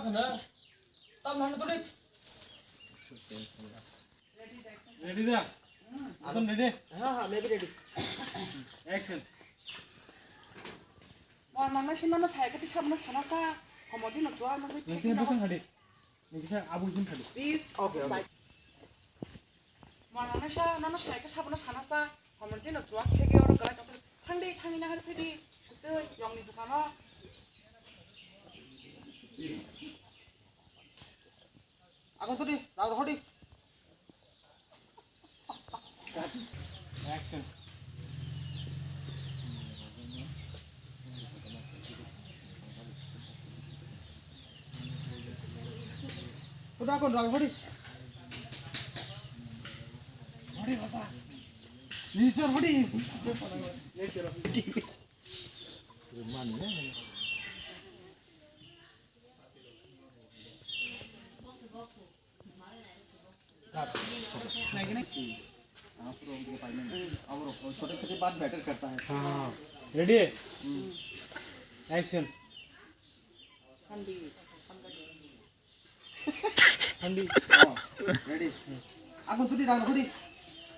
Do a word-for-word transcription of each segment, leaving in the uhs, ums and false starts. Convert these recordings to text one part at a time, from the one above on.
Ready da? Ekdom ready? हाँ, हाँ, मैं भी ready। Action. Mor nang nai sima no sai kati sab no sana sa. Homo di no chua no. Nang khe bosong hadi. Nang kisa abo jin hadi. This of side. Mor nang nai sa no no sai kati sab no sana sa. Homo di no chua khe ke oro kalai tong. Thang di, thang di na har phi di. Sutui yong ni dukano. Akon todi, rao rohodi. Action. Todi akon rao rohodi. Rohodi basa. Nature rohodi. Nature rohodi. छोटे छोटे बात मैटर करता है। हाँ, हाँ। Ready? Action. Handi. Handi. Oh, ready. Akon todi rang hodi.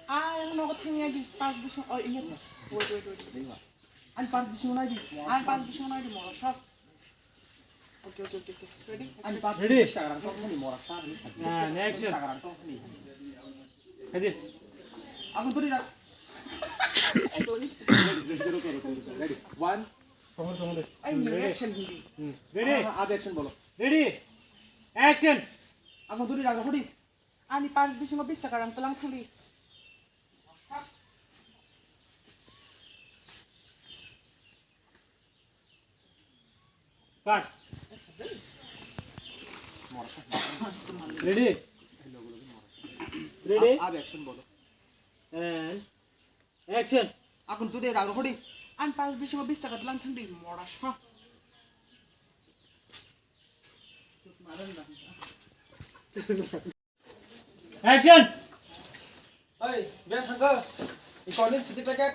Ah, yang nogo thang ya di pas busung. Oh, iya. Wait, wait, wait. Ani pas bising nai di. Ani pas bising nai di moro sa. Okay, okay, okay, okay. Ready? Ani pas Ready? Sagrang tong ni moro sa ni sa. Ah, next. Sagrang tong ni. Ready? Aku turi na. Ready? One. Tongor, tongor. Ai, ni Ready? Action hindi. Hmm. Ready? Ah, ah, action bolo. Ready? Action. Aku turi na, ready? Ani pars bisingo bis taka rang telang thangdi. Cut. Ready? Ready? Ab, ab action bolo. And action. Akon todi rang rohodi. An pars bisingo bis taka telang thangdi mora sa. Action! Oi, biar thangka. Ikonin sidi packet.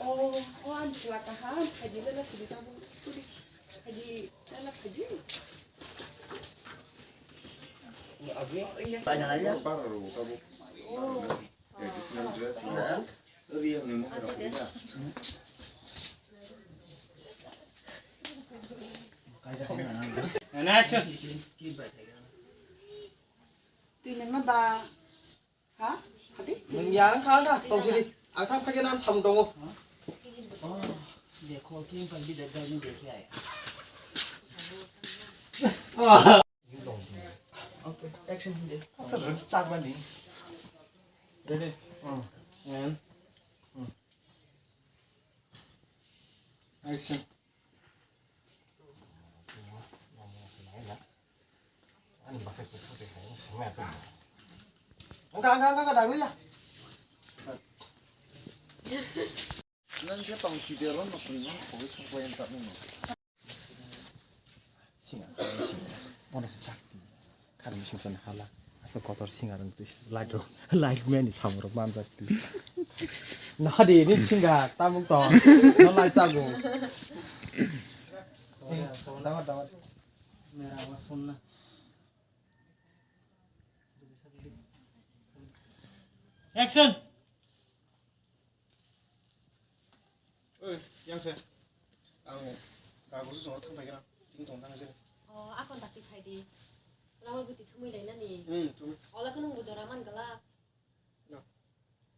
Oh, oh, an sila kaha, an phaidi lala sidi kabu. Sidi, phaidi lala phaidi. Abi? Oh, iya. Tanya aja. Baru kabu. Oh. Traditional dress, ya. Iya, memang. And action. Twi nangna ba? Ha? Sadi? Nwng ya wng kha, wng kha. Tong sidi. Ang thang phai khe nang samung tongo. Oh, dekho, kini pang bidar dai ni dekhi ai. Okay, action hindi. Asa rwk chakmani. Ready? Hmm. And? Hmm. Action. Ang kasih putus putus ini semua tuh. Enggak, enggak, enggak, enggak, dulu ya. Nang dia tong si dia lo, nak punya, kau bisa kau yang tak nunggu. Singa, singa. Ono se chak. Kari sing san hala. Asa kotor singa rang tu. Light ro. Light man ni samro manjak tu. Nahadi ni singa tamung to. No light chago. Damat, damat. Mera awas sunna. Action. Oi, yang se. Ang kagusu songro thang paikha. Ting tong thang se. Oh, akon dakti phai di. Rawal buti thumui lai nani. Hmm, thumui. Ola kunu bujora man gala. No.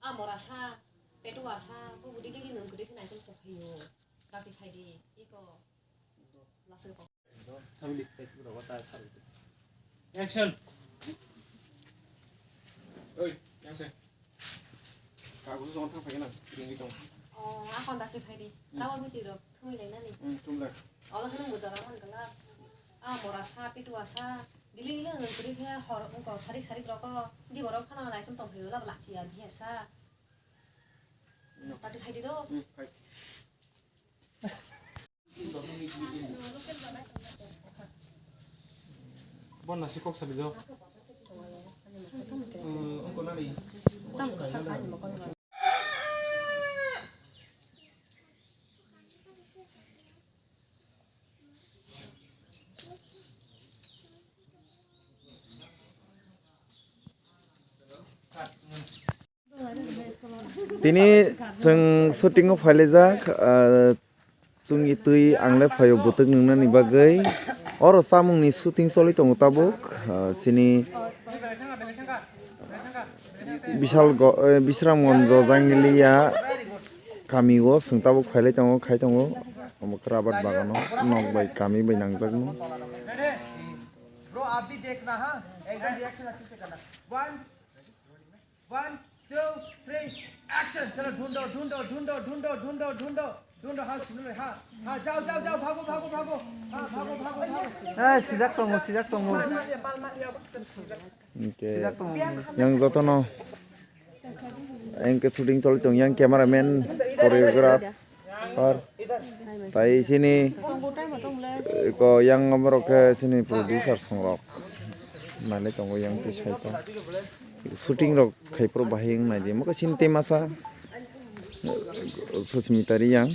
Amor asa, petu asa, bu budi gigi nung kudi kena jeng tong phayo. Dakti phai di. Iko. Lasa ko. Action. Oi, yang se. Kagusu songro thang paikha na. Ting tong. Oh, akon dakti phai di. Hmm. Rawal buti rok. Thumui lai nani. Hmm, thum lai. Ola hwnwi bo jora man gala. A mora sa, pitu asa. Dili dili nang kuri khe hor wngko sarik sarik roko. Di borok khana nai chum tong phaio labo lachi ya biher sa. Hmm. Tati khai di do. Hmm, khai. Bon nasi kok sari do. Hmm, wngko nani. Tini chwng shooting o phailaijak, ah, chwngni twi ang le phaio bwtwk nwngnani bagwi. Oro chamungni shooting choli tongo tabuk, ah, chini Bishal go-, eh, Bisramganj Jangiliya kami o chwng tabuk phailai tongo, khai tongo. Omo Rabat bagano nok bai kami bai nangjakno. Bro, aap bhi dekhna, ha? Ekdam reaction achhe se karna. One, one, two, three, action. Chalo, dhundo, dhundo, dhundo, dhundo, dhundo, dhundo, dhundo, ha, sunu, ha, ha, jao, jao, jao, bhago, bhago, bhago, ha, bhago, bhago, bhago. Eh, sijak tongo, sijak tongo. Mal maliya, mal maliya, sijak. Hingke yang jotono engke shooting choli tong yang cameraman, choreographer, tai sini ko yang omorok ke sini producer songrok nani tongo yang twi saito shooting rok khai pro bahai wng nai di mokhe sini tei masa Susmita Reang.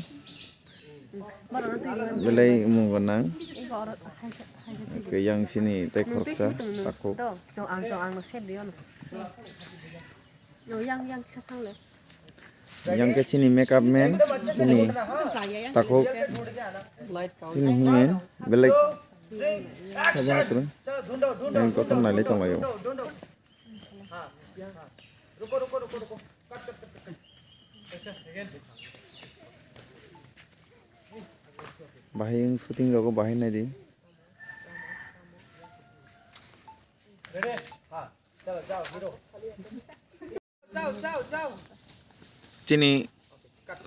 Belai mung gwnang. Yang sini tei khoroksa takhuk. Yang, yang kisa thang le. Yang ke sini makeup man, sini takhuk, sini himen, belai. Yang kotor nai le tong laio. Bahai wng shooting rogo bahai nai di. Chini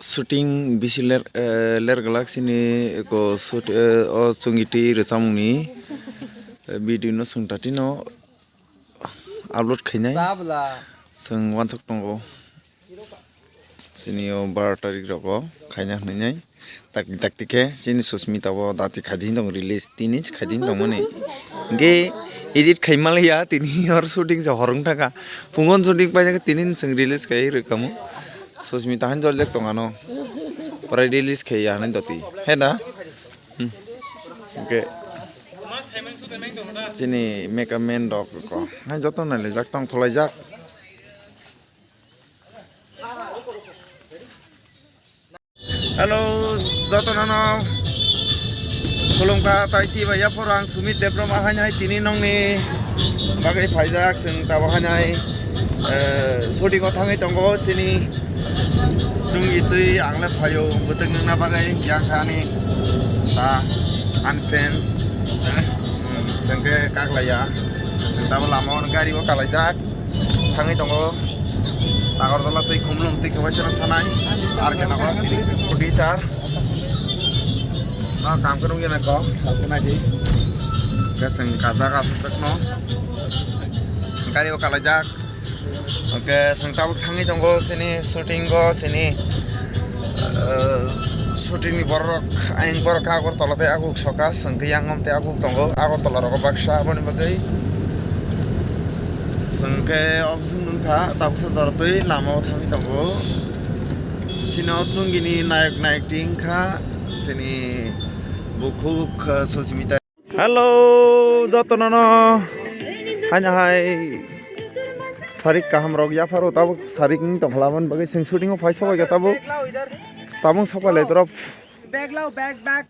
shooting bisi ler, eh, ler glak chini eko shoot, eh, o chungiti rwchapmungni, eh, video no chwng tatino upload khainai. Chwng wansuk tongo. Chini o baro tarik rogo khaina hwnwi nai. Takti takti khe chini Susmita bo dati khaidi hinwi tongo release tini khaidi hinwi tongmani. Hwnkhe edit khaimaliya tini hor shooting se hor wngthaka. Phungon shooting paijak tini chwng release khai rwkamo. Susmita han joljak tongano. Pore release khaiya hinwi doti. He da? Hmm. Hwnkhe chini makeup man rok ko. Hai joto nailaijak tong tholaijak. Hello, jotono no khulumkha tai chibai yaphoro ang Sumit Debbarma haino hai tini nongni bagwi phaijak chwng tabuk haino hai, eh, shooting o thangwi tongo chini chwngni twi ang le phaio bwtwk nungna bagwi yang kha ani ta ani friends chwngkhe kaklaiya chwng tabuk lama o gari o kalaijak. Thangwi tongo. Agartala twi khumlung twi kwbaisa thanai. Ar khe nogo tini producer. No kam khe nungya nai kok. Khe nai di. Khe chwng kajak aswk no. Gari o kalaijak. Hwnkhe chwng tabuk thangwi tongo chini shooting o chini, eh, shooting ni borok ayang borok kha Agartala tei aguk soka chwng khe yang tei aguk tongo Agartala rogo baksa aboni bagwi. Chwng khe o bising nung kha tabuksa jora twi lama o thangwi tongo. Chini o chungini nayok nayok twi wngkha chini bukhuk, eh, Susmita. Hello, jotono no. Haino hai sarik kaham rok yapharo tabuk sarik wng tongkha lamani bagwi chwng shooting o phai sobai kha tabuk. Tabuk sobai lai drop. Bag lao, bag, bag.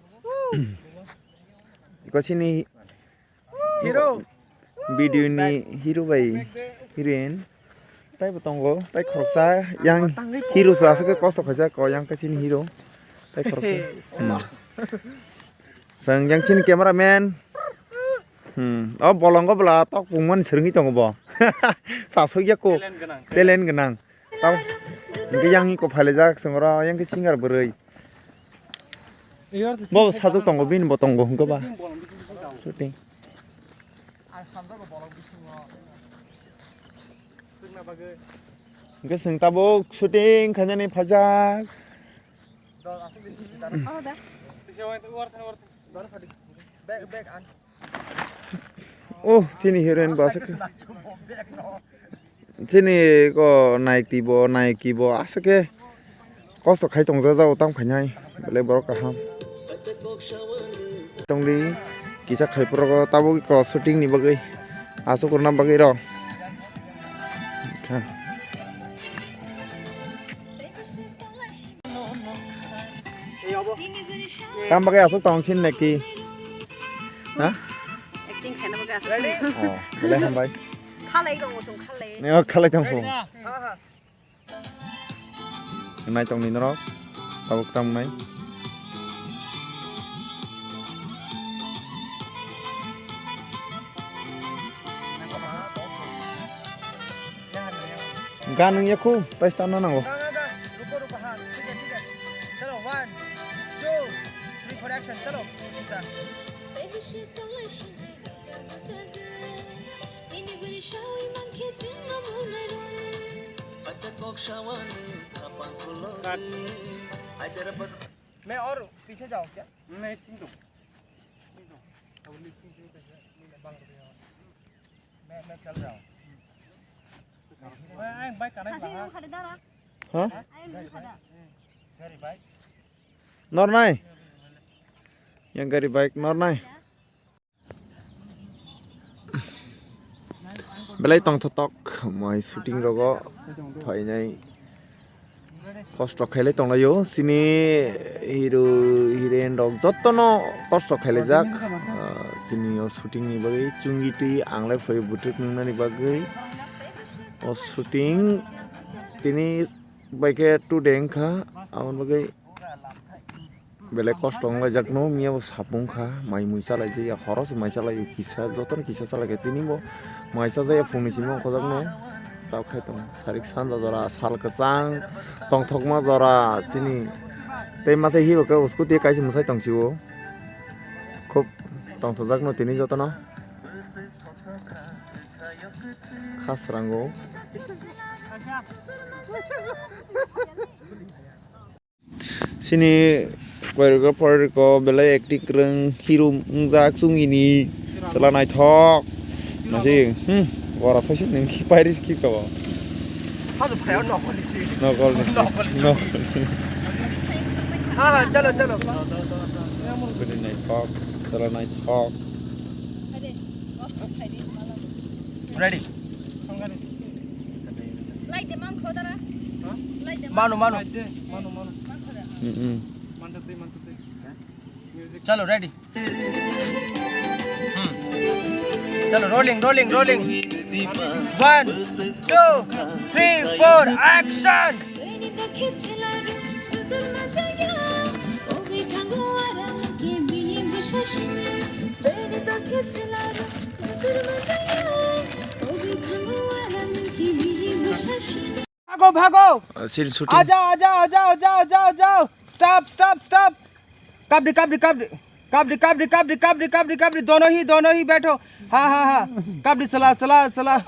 Iko chini hero. Video ni hero bai heroine. Tai bo tongo, tai khoroksa yang hero sa aswk khe kosto khaijak ko yang khe chini hero. Tai khoroksa. Hmm. Chwng yang chini camera man. Hmm. O bolongo bwla tok pungmani swrwngwi tongo bo. Chasukya ko. Talent gwnang. Talent gwnang. Tamo. Hwnkhe yang iko phailaijak chwng oro yang khe singer bwrwi. Bo sajwk tongo bini bo tongo hwnkhe ba. Shooting. Hwnkhe chwng tabuk shooting khainani phaijak. Oh, chini heroine bo aswk. Chini ko naiki bo, naiki bo aswk khe kosto khai tongjago tamo khainai belai borok kaham. Tongdi kisa khai phuru tabuk ko shooting ni bagwi aswk rwna bagwi rw. Tam bagwi aswk tong sin neki? Ha? Acting khaina bagwi aswk. Ready? Oh, belai hambai. Khalai tongo chwng khalai. Ne, oh, khalai tong phung. Ready na? Ha, ha. Nai tong ni norok. Tabuk tam nai. Gan wng ya khu, tai start na nango. Ga, ga, ga. Ruko, ruko, ha. Thik hai, thik hai. Chalo, one, two, three, four, action. Chalo. Sita. Cut. मैं और पीछे जाओ क्या? नहीं, ठीक हो। ठीक हो। अब लिफ्टिंग शुरू कर दे। मैं, मैं चल रहा हूँ। मैं, मैं, मैं कनेक्ट रहा। Ha? Very bike. Nornai. Yang gari bike nornai. Belai tongthotok mai shooting rogo phainai kosto khailai tonglaio chini hero heroine rok jotono kosto khailaijak. Ah, chini o shooting ni bagwi chungwi twi anglai phaio bwtwk nungnani bagwi o shooting tini bai khe two day wngkha aboni bagwi. Belai kosto wnglaijak no, miya bo sapung kha, mai mui chalaijak ya, horo se mai chalaio, kisa, jotono kisa chalaikha, tini bo mai chajak ya, phungni simi ongkhojak no, tok khai tongo, sarik sanja jora, sal kwchang, tongthokma jora, chini tei masa hero khe scooty kaisa mwsai tong sio, khub tongthokjak no tini jotono, kha srango. Chini choreographer ko belai acting kwrwng, hero wngjak chwngini chwla naithok. Nasi, hmm, bora saisi nang khi pairis khi kabo. Hajo phai nokol ni si. Nokol ni si. Nokol ni si. Nokol ni si. Ha, ha, chalo, chalo. Bini naithok, chwla naithok. Ready. Manu, manu. Mm-mm. Chalo, ready. Hmm. Chalo, rolling, rolling, rolling. One, two, three, four, action. Bhago, bhago. Ah, scene shooting. Aja, aja, aja, aja, aja, aja. Stop, stop, stop. Kabdi, kabdi, kabdi. Kabdi, kabdi, kabdi, kabdi, kabdi, kabdi. Dono hi, dono hi baitho. Ha, ha, ha. Kabdi, sala, sala, sala.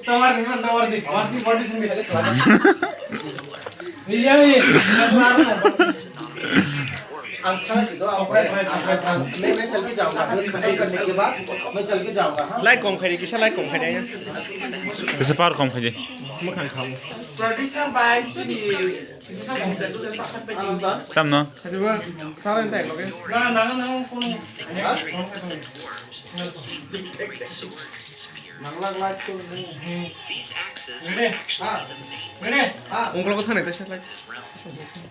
Tomar, tomar, tomar, di. Mas ni body sini. Iya, iya. Ang thang si to, ang, ang, ang, मैं, मैं चल के जाऊंगा। मैं खत्म करने के बाद मैं चल के जाऊंगा, हाँ? Light kom khai di, kisa light kom khai di. Kisa power kom khai di. Mwkhang kham. Producer by Sri. Tam no? Na, na, na, na, na. These axes were actually the main Ready? Ungkolo thani ta sat lai.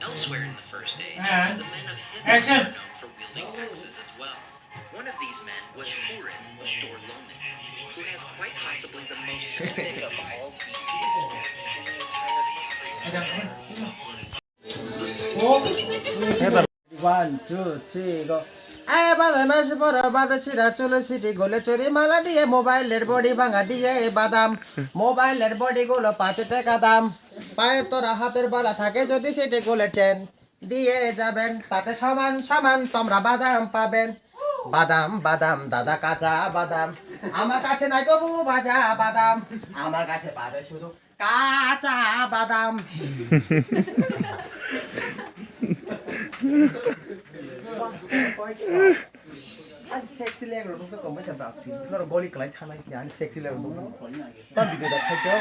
Elsewhere in the First Age, and the men of Hither action. Were known for wielding axes as well. One of these men was Hurin of Dor Lomin, who has quite possibly the most epic of all deeds in the entire history of Hither. One, two, three, go. Ai badam ase poro bada chira cholo siti gole chori mala diye mobile er body bhanga diye badam mobile er body gulo pache taka dam. Payer tora hater bala thake jodi siti gole chain diye jaben tate saman saman tomra badam paben. Badam badam dada kacha badam amar kache nai tobu baja badam amar kache pabe shudu. Kacha badam. Ani sexy leg rok nungsa tongbai kha da. Noro goli kwlai thanai khe ani sexy leg rok nungsa. Ta video da khaikhe.